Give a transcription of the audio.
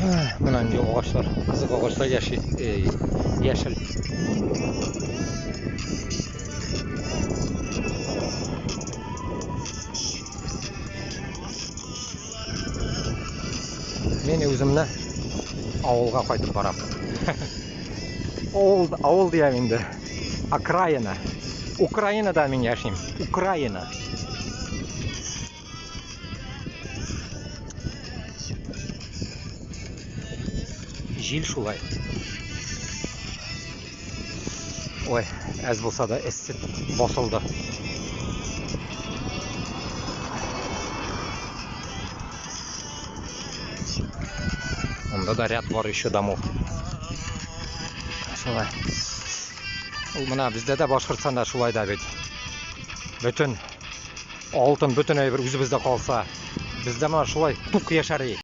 Менә нинди агачлар, кызык агачлар яши, яшел. Мин үземне авылга кайтып барам. Авыл, авыл диям инде. Окраина. Украинада мин яшим. Украина. Җил шулай. Ой, әз булса да эссе басылды. Монда да ряд бар еще домов. Шулай. Ул менә бездә дә Башкортстанда шулай да бит. Бөтен алтын, бөтен әйбер үзебездә калса, бездә менә шулай тук яшәр идек.